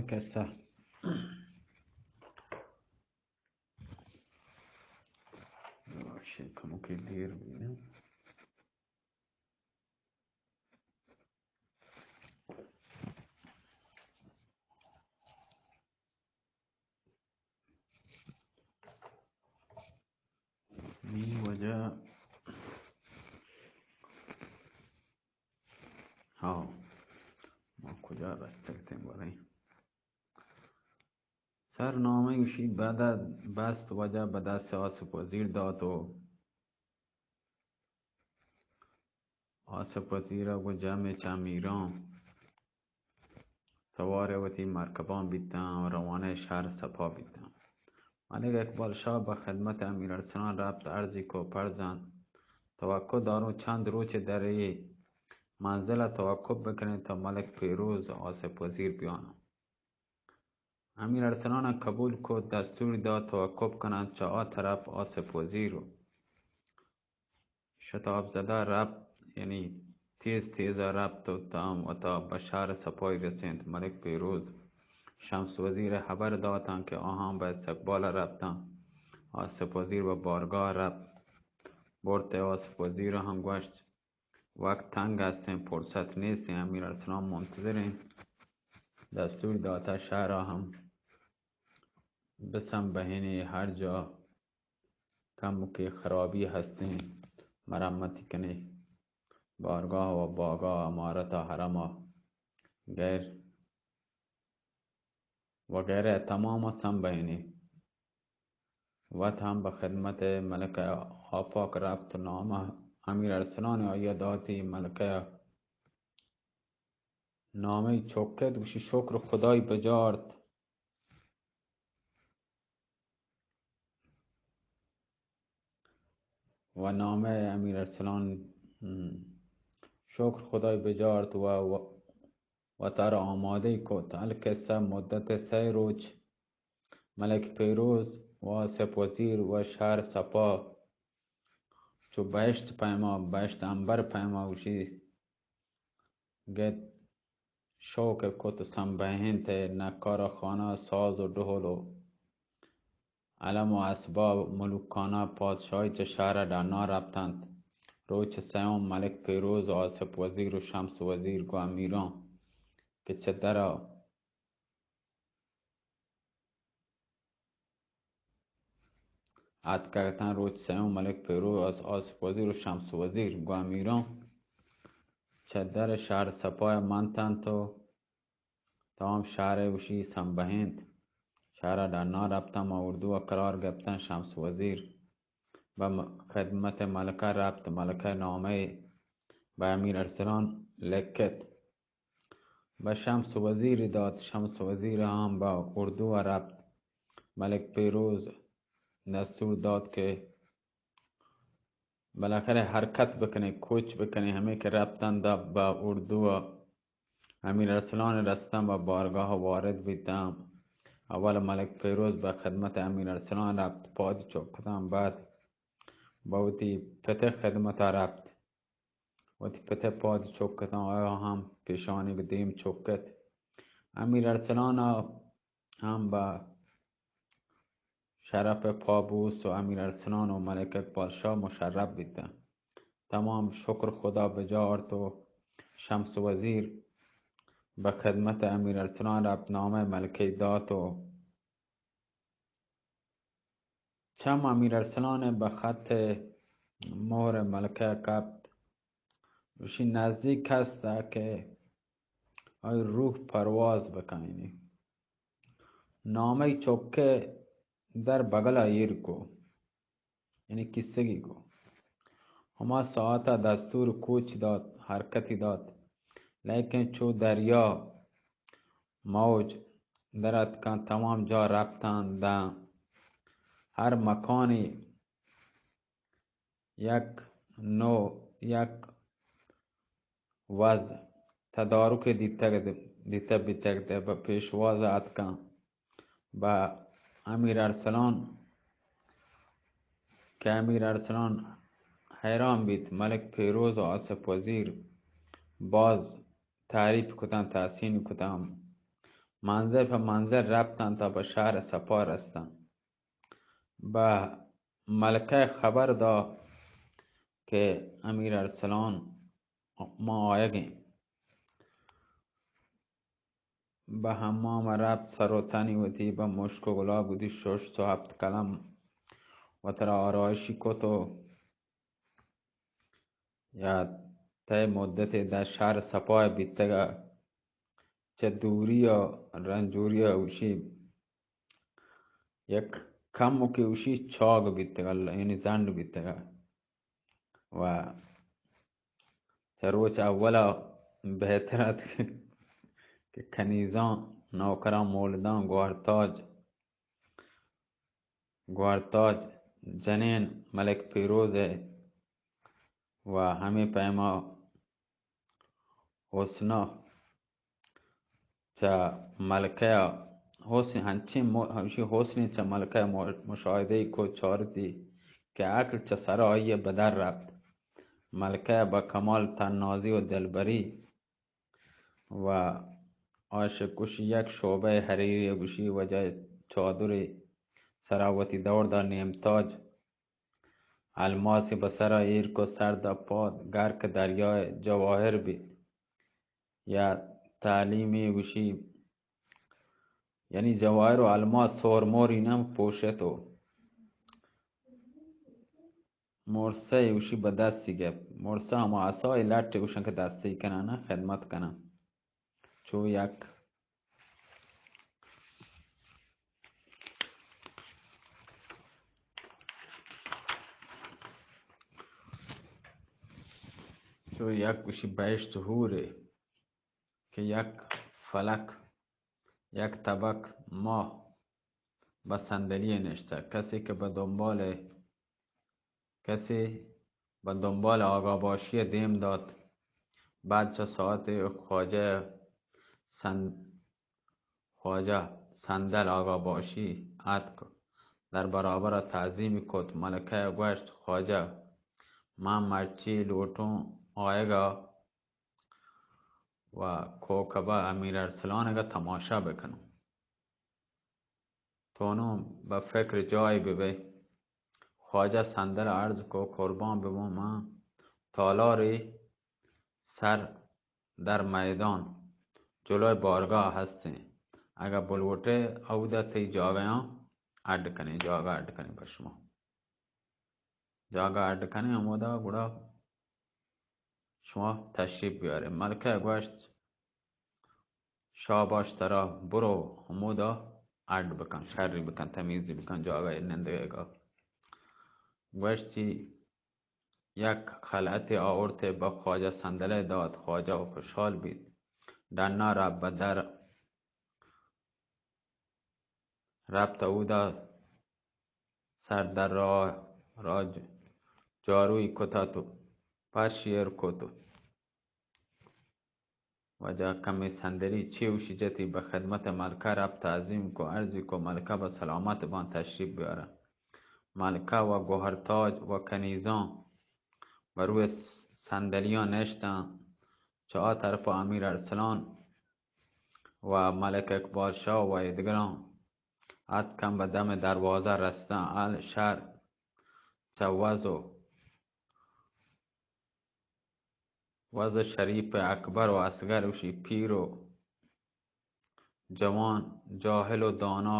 کسہ۔ باشیں، کمکے دیر بیت۔ نی وجہ، ہاں، ما کجا رستگ اتیں باریں؟ سرنامہ گوشی، بعد بست وجہ بہ دست آصف وزیر دات و آصف وزیر ء گوں جمع چہ امیراں سوار وتی مرکباں بیتاں و روانہ شہر سپا بیتاں۔ ملک اقبال شاہ بہ خدمت امیر ارسلان رپت، عرضی کو، فرزند، توقع داروں چند روچ در اے منزل ء توقف بکنیں تا ملک پیروز آصف وزیر بیاناں۔ امیر ارسلان ء قبول کت، دستور دات توقف کننت، چہ آ طرف آصف وزیر و شتاب زدہ رپت، یعنی تیز تیز ء رپت و تاں وتا بہ شہر سپاہی رسینت۔ ملک پیروز شمس وزیر ء حبر داتاں کہ آہاں بہ استقبال ء رپتاں۔ آصف وزیر بہ بارگاہ رپت، برت ء آصف وزیر ء ہم گوشت، وقت تنگ استیں، فرصت نیستیں، امیر ارسلان منتظریں۔ دستور داتہ شہر ء ہم بسنبہینے، ہر جا کمکے خرابی ہستیں، مرمتی کنے، بارگاہ و باگاہ، امارت ء حرم ء غیر وغیرہ تمام ء سنبہینے۔ وت ہم بہ خدمت ملکہ آفاق رپت، نامہ امیر ارسلان آئی ء داتی، ملکہ نامہ چکت، گوشی، شکر خدای بجارت۔ و نامہ امیر ارسلان، ہم، شکر خدای بجارت و، و، وتارا آمادہ کت۔ القصہ مدت سہ روچ ملک پیروز و آصف وزیر و شہر سپا چو بہشت پیما، بہشت عنبر پیما گوشی گت شوق کت سمبہینت ء نقارہ خانہ ساز و ڈہل و علم و اسباب ملوکانہ پادشاہی چہ شہر ء ڈنا رپتنت۔ روچ سیوم ملک پیروز و آصف وزیر و شمس وزیر گوں امیراں کہ چہ در ء آتکگ اتاں۔ روچ سیوم ملک پیروز، آصف وزیر و شمس وزیر گوں امیراں چہ در شہر سپاہ ء منتنت و تمام شہر ء وشی سمبہینت۔ شہر ء ڈنا رپتاں، ماں اردو ء قرار گپتاں۔ شمس وزیر بہ م-، خدمت ملکہ رپت، ملکہ نامہ ء بہ امیر ارسلان لکت۔ بہ شمس وزیر دات، شمس وزیر ہم بہ اردو ء رپت۔ ملک پیروز دستور دات کہ بالاخرہ حرکت بکنے، کوچ بکنے، ہمے کہ رپتن دا بہ اردو ء امیر ارسلان رستن بہ بارگاہ وارد بیتن۔ اول ملک پیروز بہ خدمت امیر ارسلان رپت، پاد چکتن، بعد بہ وتی پت خدمت ء رپت۔ وتی پت ء پاد چک اتاں، آیا ہم پیشانی بہ دیم چک ات۔ امیر ارسلان ء ہم بہ شرپ ء پابوس و امیر ارسلان و ملک اقبال شاہ مشرف بیتاں۔ تمام شکر خدا بجا آرت و شمس وزیر بہ خدمت امیر ارسلان رپت، نامہ ملکہ دات و چم امیر ارسلان ء بہ خط ء مہر ء ملکہ کپت۔ گوشی، نزیک است کہ آئی روح پرواز بکنی۔ نامہ چکے در بغل ء ایر کو، یعنی کسگی کو۔ ہما ساعت ء دستور کوچ دات، حرکتی دات، لیکن چو دریا موج در اتکاں، تمام جا رپتاں داں۔ ہر مکانی یک نو، یک وز تدارک دیتگ، دیتگ بیتگ، دے بہ پیشواز اتکاں۔ بہ امیر ارسلان، کہ امیر ارسلان حیران بیت، ملک پیروز و آصف وزیر باز تعریف کتاں، تحسین کتاں۔ منزل پہ منزل رپتاں تا پہ شہر سپا رستاں۔ بہ ملکہ خبر دا کہ امیر ارسلان ما آیگیں۔ بہ حمام رپت، سر و تنی وتی بہ مشک و گلاب وتی ششت و ہپت کلم وترا آرائشی کت و یا تئ مدتے در شہر سپا بیتگا، چہ دوری و رنجوری و اوشی یک کمکے اوشی چاگ بیتگا، یعنی زنڈ بیتگا۔ و چہ روچ اولا بہتر ات کہ کنیزاں، نوکراں، مولداں، گوہرتاج، گوہرتاج جنین ملک پیروز ء و ہمے پیما حسنا چہ ملکہ ء حسن ہنچیں مو-، ہمشی حسنے چہ ملکہ ء مو-، مشاہدہ ء کو چارتی کہ عقل چہ سر آئی ء بدر رفت۔ ملکہ ء بہ کمال تنازی و دلبری و عاشق گوشی یک شعبہ حریری گوشی وجہ چادری سرا وتی دور دا نیم تاج الماسی بہ سرا ایر کو سر دا پاد گرک دریائے جواہر بیت۔ یا تعلیمی گوشی، یعنی جواہر و الماس سور موری نم پوشت و مرسہ اوشی بہ دستی گپت۔ مرسہ ہما عصای لٹ گوشن کہ دستی کنن خدمت کنن۔ چو یک، چو یک گوشی بہشت حورے کہ یک فلک، یک تبک ماہ بہ صندلی نشتہ۔ کسی کہ بہ دنبال، کسی بہ دنبال آگاہ باشی دیم دات۔ بعد چہ ساعت خواجہ سن-، خواجہ صندل آگاہ باشی آتک، در برابر تعظیم کت۔ ملکہ گوشت، خواجہ، من مرچی لوٹوں آیگا و کوکبہ امیر ارسلانگا تماشا بکنوں۔ تو نوں بہ فکر جاہے ببئے۔ خواجہ صندل عرض کو، قربان ببوں من، تالارے سر در میدان جلوئے بارگاہ ہستیں، اگہ بلوٹئے اودا تئی جاگہاں اڈ کنیں، جاگہ اڈ کنیں بہ شما۔ جاگہ اڈ کنیں ہمودا، گڑا شما تشریف بیارے۔ ملکہ گوشت، شاباش ترا، برو ہمودا اڈ بکن، شری بکن، تمیزی بکن جاگہ نندگا۔ گوشتی، یک خلعتے آورتے بہ خواجہ صندلے دات، خواجہ خوشحال بیت۔ ڈنا رب بہ در رپت اودا سر در را، را جاروئی کتات و پرشی ایر کت و واجہ کمی صندلی چی اوشی جتی بہ خدمت ملکہ رپت تعظیم کو عرضی کو ملکہ بہ سلامت بان تشریف بیارن۔ ملکہ و گوہرتاج و کنیزان بہ روی صندلیاں نشتن۔ چہ آ طرف امیر ارسلان و ملک اقبال شاہ و ایدگراں اتکن بہ دم دروازہ رستن۔ ال شر چہ وز و، وز شریف اکبر و اصغر وشی پیر و جوان، جاہل و دانا،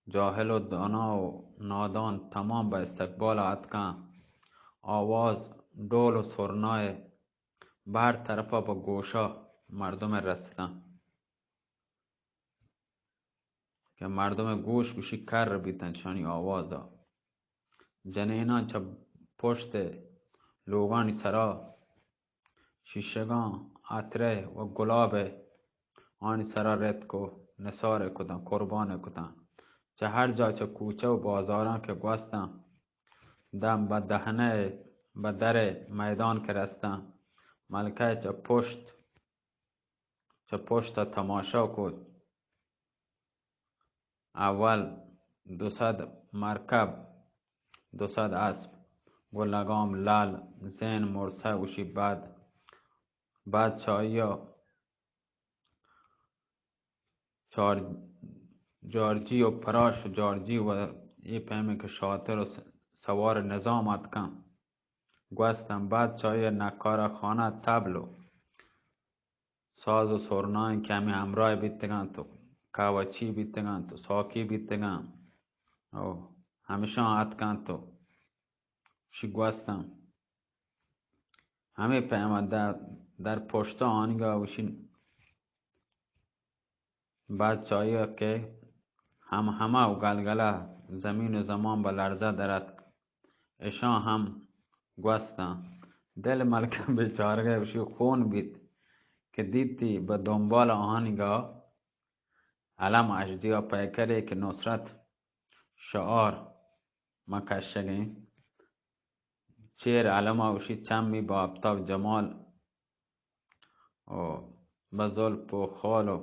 جاہل و دانا و نادان تمام بہ استقبال اتکن۔ آواز ڈول و سرنائے بہ ہر طرفا بہ گوشا مردم رستن۔ کہ مردم گوش گوشی کر بیتن چانی آوازا۔ جنیناں چہ پشت لوگانی سرا شیشگاں عطرے و گلابے آنی سرا رتک و نثار کتن، قربان کتن۔ چہ ہر جا چہ کوچہ و بازاراں کہ گوستن، دم بہ دہنے بہ در میدان کہ رستن، ملکہ چہ پشت چہ پشت ء تماشا کت۔ اول دو سد مرکب، دو سد اسپ، گوں لگام لال زین مرسہ گوشی بعد، بعد چہ آئی ء جار-، جارجی و پراش و جارجی و اے پیمیں کہ شاتر و س-، سوار نظام آتکاں۔ گوستاں بعد چہ آئی ءَ نکارہ خانہ، تبل و ساز و سرنایاں کہ ہمے ہمراہ بیتگاں و کاوچی بیتگاں و ساکی بیتگاں و ہمشاں آتکاں و شی گوستاں۔ ہمے پیما در، در پشت آنگا اوشی بعد چہ آئی ءَ کہ ہم ہما و گلگلہ، زمین و زمان بہ لرزہ در اتک، اشاں ہم گوستاں۔ دل ملکہ بیچارگئے اوشی خون بیت کہ دیتی بہ دنبال آنگا علم اژدیا پیکرے کہ نصرت شعار ما کشگیں۔ چیر علما اوشی چمی بہ آفتاب جمال و بہ زلف و خال و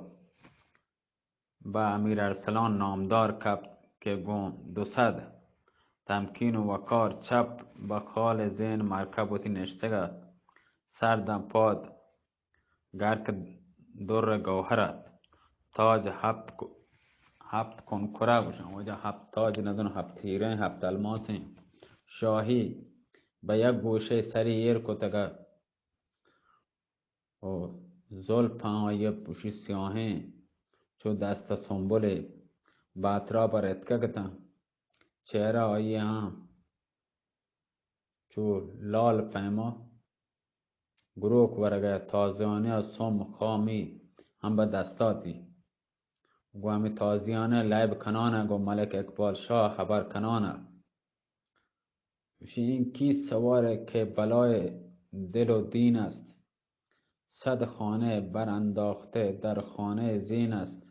بہ امیر ارسلان نامدار کپت کہ گوں دو سد تمکین و وقار چپ بہ خال زین مرکب وتی نشتگ ات۔ سر داں پاد گرک در گوہر ات۔ تاج ہپت کو-، ہپت کنکرہ گوشاں، واجہ ہپت تاج نزاناں، ہپت ہیریں، ہپت الماسیں، شاہی بہ یک گوشے سری ایر کتگ ات و زلپاں آئی ءَ پوشی سیاہیں چو دست سنبلے باتراب ءَ رتکگ اتاں۔ چہرہ آئی ءَ ہاں چو لال پیما گروک ورگ ءَ، تازیانہ ءَ سم خامی ہم بہ دستاتی۔ گوں ہمے تازیانہ ءَ لیب کنان ءَ گوں ملک اقبال شاہ ہبر کنان ءَ گوشی، این کیست سوار کہ بلائے دل و دین است؟ صد خانه برانداخته در خانه زین است.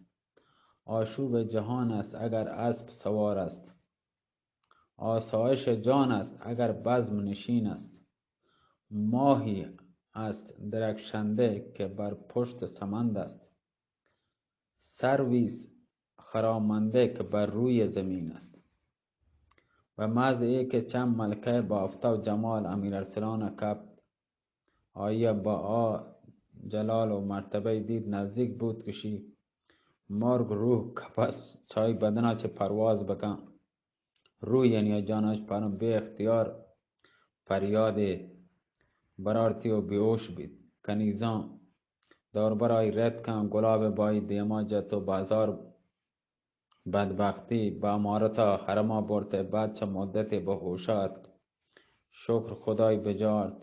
آشوب جهان است اگر اسب سوار است. آسایش جان است اگر بزم نشین است. ماهی است درخشنده که بر پشت سمند است. سرویس خرامنده که بر روی زمین است. و محض ای که چم ملکه با آفتاب جمال امیر ارسلان کپت، آئی ءَ با آ جلال و مرتبه دید نزدیک بوت، گشی، مرگ روح کپس چای بدنا چه پرواز بکن. روح یعنی جانش پانو بے اختیار پریادے برارتی و بیہوش بیت. کنیزاں دوربر آئی رتکاں، گلاب بائی دیما جت و بازار بدبختی بہ امارتا حرما برت. بعد چہ مدتے بہ ہوشا اتک، شکر خدای بجارت.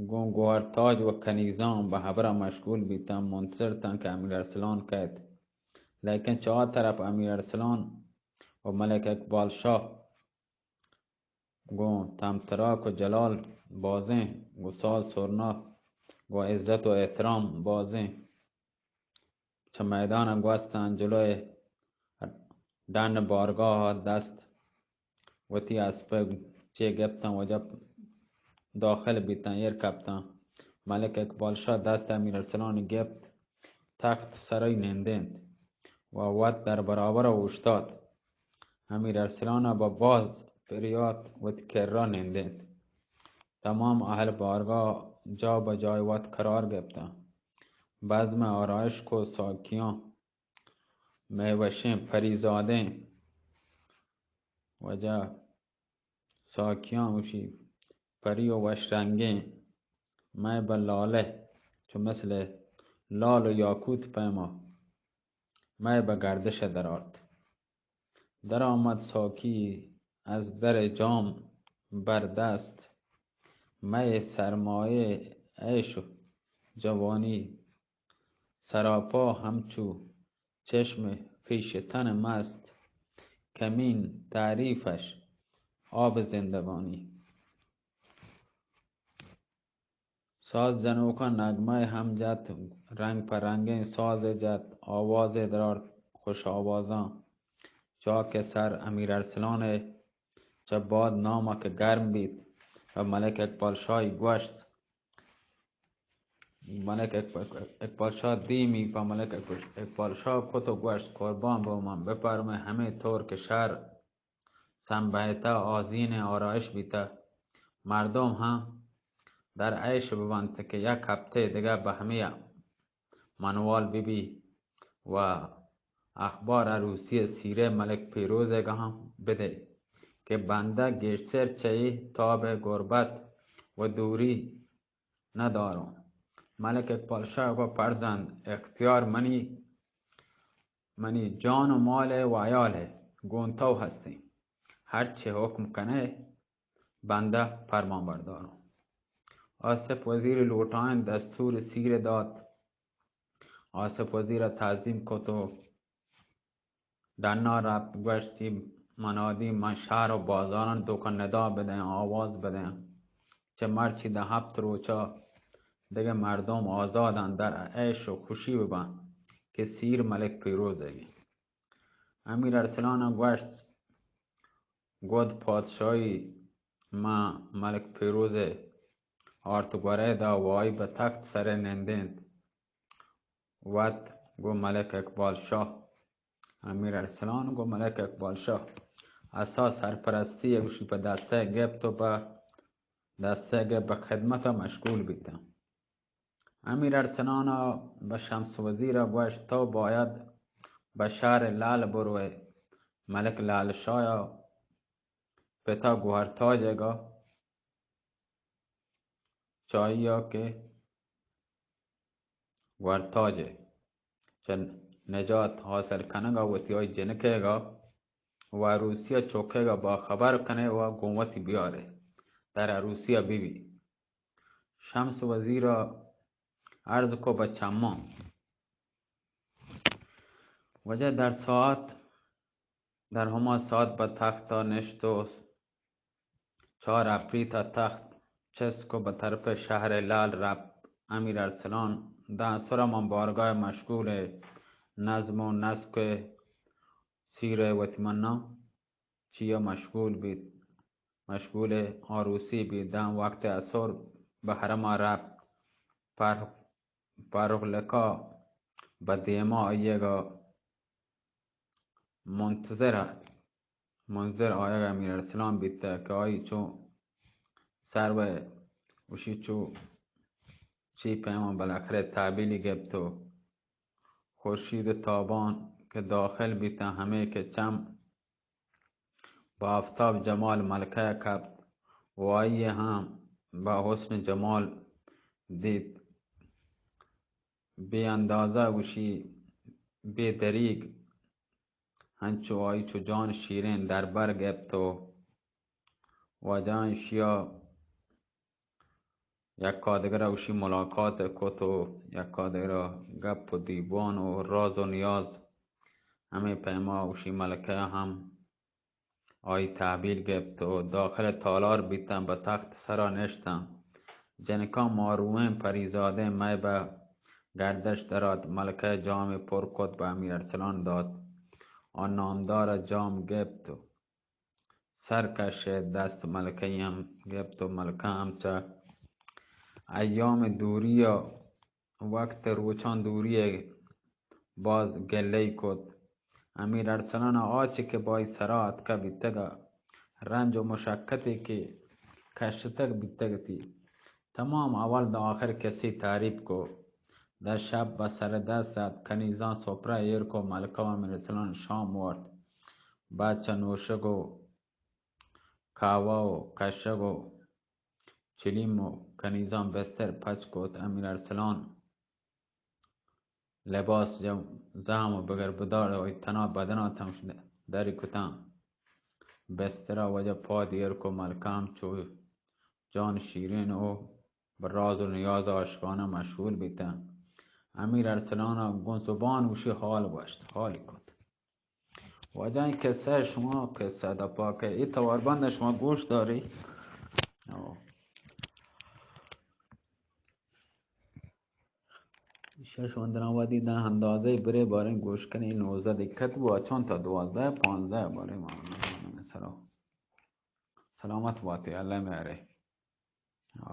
گوں گوہر تاج و کنیزاں بہ ہبرا مشغول بیتاں، منتظر تاں کہ امیر ارسلان کئیت. لیکن چہ آ طرف امیر ارسلان و ملک اقبال شاہ گوں تمتراک و جلال بازیں، گوں ساز سرنا، گوں عزت و احترام بازیں. چہ میدان گوستاں، جلوئے ڈن بارگاہ دست وتی اسپ چے گپتاں، وجہ داخل بیتاں، ایر کپتاں. ملک اقبال شاہ دست امیر ارسلان گپت، تخت سرئی نندینت و وت در برابر اوشتات. امیر ارسلان ءَ بہ باز پریات وتی کرا نندینت. تمام اہل بارگاہ جا بہ جای وت قرار گپتاں. بزم آرائش کو ساکیاں مئے وشیں پری زادیں. وجہ ساکیاں گوشی، پری و وش رنگیں، مئے بہ لالہ چو مثل لال و یاقوت پیما مئے بہ گردش درآرت. درآمد ساکی از در جام بردست، مئے سرمایه عیش و جوانی. سراپا همچو چشم خویشتن مست، کمین تعریفش آب زندگانی. ساز جنوکاں نغمہ ہم جت، رنگ پہ رنگیں ساز جت، آواز درارت، خوش آوازاں. چا کہ سر امیر ارسلان چہ باد نام کہ گرم بیت و ملک اقبال شاہی گوشت، ملک اقبال، اقبال شاہ دیمی پہ ملک اقبال شاہ کت و گوشت، قربان بو من، بپرمے ہمے طور کہ شہر سنبہتہ، آزین آرائش بیتہ، مردم ہم در عیش ببنت کہ یک ہپتے دگہ بہ ہمے منوال ببی. و اخبار عروسی سیر ملک پیروز ءَ گہاں بدے کہ بندہ گیشتر چہ اے تاب غربت و دوری نہ داروں۔ ملک اقبال شاہ گو: فرزند، اختیار منی، منی جان و مال و عیال ءَ گوں تو ہستیں۔ ہرچے حکم کنے، بندہ پرمان برداروں۔ آصف وزیر لوٹائیں دستور سیر دات۔ آصف وزیر ءَ تعظیم کت و ڈنا رپت، گوشتی: منادی من شہر و بازاراں دکان ندا بدیں، آواز بدیں، چہ مرچی دہ ہپت روچا دگہ مردم آزاداں در عیش و خوشی ببن کہ سیر ملک پیروز ءِ۔ امیر ارسلان ءَ گوشت: گد پادشاہی من ملک پیروز ءَ آرت گورے دا و آئی بہ تخت سر ءَ نندینت۔ وت گو ملک اقبال شاہ، امیر ارسلان گو ملک اقبال شاہ، اسا سرپرستی گوشی پہ دستہ گپت و پہ دستہ گپت بہ خدمت مشغول بیتاں۔ امیر ارسلان ءَ بہ شمس وزیر ءَ گوشت: تو باید بہ شہر لال بروئے، ملک لال شاہ ءَ پتا گوہر تاج ءَ گا چاہیا کہ گوہر تاج ءَ چہ نجات حاصل کنگ ءَ وتی آئی جنکے گا و عروسی ءَ چوکے گا باخبر کنے و گوں وتی بیارے در عروسی ءَ بی بی۔ شمس وزیر ءَ عرض کو بہ چماں۔ واجہ در ساعت، در ہما ساعت بہ تخت ءَ نشت و چار اپریت ءَ تخت چست کو بہ طرف شہر لال رپت۔ امیر ارسلان داں سر ءَ من بارگاہ مشغول نظم و نسق سیر وتی مناں چیا مشغول بیت، مشغول عروسی بیت۔ داں وقت عصر بہ حرم ءَ رپت۔ پر-، پرغلقا بہ دیما آئیگا منتظر ات۔ منظر آیگ امیر ارسلان بیتہ کہ آئی چو سرو وشی چو چی پیما بالاخرہ تحویلی گپت و خورشید و تابان کہ داخل بیتاں، ہمے کہ چم بہ آفتاب جمال ملکہ کپت و آئی ہم بہ حسن جمال دیت، بے اندازہ گوشی بے دریگ، انچو آئی چو جان شیریں دربر گپت و واجہ ایشیا یکا دگر ءَ گوشی ملاقات کت و یکا دگر ءَ گپ و دیوان و راز و نیاز۔ ہمے پیما گوشی ملکہ ہم آئی تحویل گپت و داخل تالار بیتاں، بہ تخت سرا نشتاں۔ جنکاں ماروئیں پریزادیں مئے بہ گردش درات۔ ملکہ جام پر کت، بہ امیر ارسلان دات۔ آ نامدار جام گپت و سر کش، دست ملکہ ہم گپت و ملکہ ہم چہ ایام دوری ءَ وقت روچاں دوری ءَ باز گلہ ئی کت۔ امیر ارسلان ءَ آ چہ کہ بائی سرا اتکہ بیتگ ءَ رنج و مشقتے کہ کشتگ بیتگ اتی، تمام اول داں آخر کسی تعریف کو۔ داں شپ بہ سر دست ات، کنیزاں سپرہ ایر کو، ملکہ و امیر ارسلان شام وارت۔ بعد چہ نوشگ و کہوہ و کشگ و چلیم و کنیزاں بستر پچ کت۔ امیر ارسلان لباس جم-، زہم و بگر بدار و تنا بدنا تمش دری کتاں۔ بسترا واجہ پاد ایر کو، ملکہ ہم چو جان شیرین و بہ راز و نیاز عاشقانہ مشغول بیتاں۔ امیر ارسلان ءَ گوں زبان گوشی حال گوشت، حالی کت۔ واجہ اے قصہ شما قصہ دپا کہ اے توار بند شما گوش داری۔ او۔ شش وندنا وادی داں اندازہ برے باریں گوش کنی، نوزدہ دقت بو، اچون تا دوازدہ، پانزدہ بارے ما سرا۔ سلامت باتے، اللہ مہرے۔ آ۔